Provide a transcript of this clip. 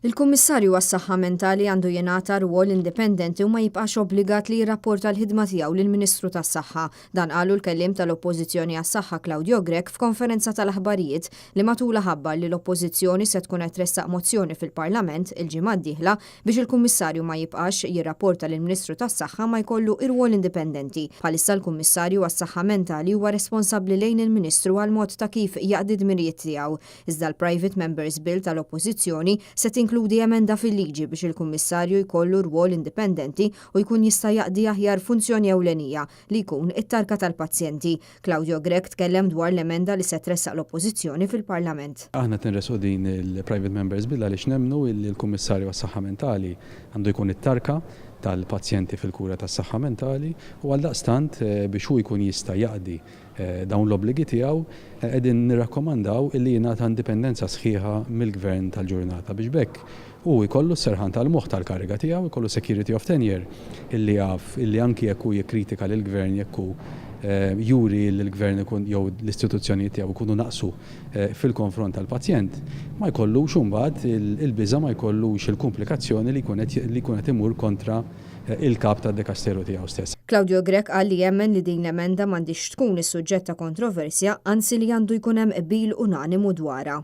Il-Kummissarju għas-Saħħa Mentali għandu jingħata rwol indipendenti u ma jibqax obbligat li jirrapporta l-ħidma tiegħu lill-Ministru tas-Saħħa. Dan qalu l-kelliem tal-Oppożizzjoni għas-Saħħa Claudio Grech f'konferenza tal-aħbarijiet li matulha ħabbar li l-Oppożizzjoni se tkun qed tressaq mozzjoni fil-Parlament il-ġimgħa d-dieħla biex il-Kummissarju ma jibqax jirrapporta lill-Ministru tas-Saħħa ma jkollu irwol indipendenti. Bħalissa l-Kummissarju għas-Saħħa Mentali huwa responsabbli lejn il-Ministru għall-mod ta' kif jaqdi d-dmirijiet tiegħu. Iżda l-Private Members Bill tal-Oppożizzjoni se tinkludi emenda fil-liġi biex il-Kummissarju jkollu rwol indipendenti u jkun jista' jaqdi aħjar funzjoni ewlenija, li jkun it-tarka tal-pazjenti. Claudio Grech tkellem dwar l-emenda li se tressaq l-Oppożizzjoni fil-Parlament. Aħna qed inressqu din il-Private Members Bill għaliex nemmnu illi l-Kummissarju għas-Saħħa Mentali għandu jkun it-tarka tal-pazjenti fil-kura tas-saħħa mentali u għaldaqstant biex hu jkun jista' jaqdi dawn l-obbligi tiegħu, qegħdin nirrakkomandaw illi jingħata indipendenza sħiħa mill-Gvern tal-ġurnata biex b'hekk hu jkollu s-serħan tal-moħħ tal-kariga tiegħu, jkollu security of tenure illi jaf illi anki jekk hu jikkritika lill-Gvern jekk hu juri illi l-Gvern ikun jew l-istituzzjonijiet tiegħu jkunu naqsu fil-konfront tal-pazjent, ma jkollux imbagħad il-biża' ma jkollux il-kumplikazzjoni li jkun qed li jkun qed imur kontra il-Kap tad-dekasteru tiegħu stess. Claudio Grech qal li jemmen li din l-emenda m'għandhiex tkun is-suġġett ta' kontroversja, anzi li għandu jkun hemm qbil unanimu dwarha.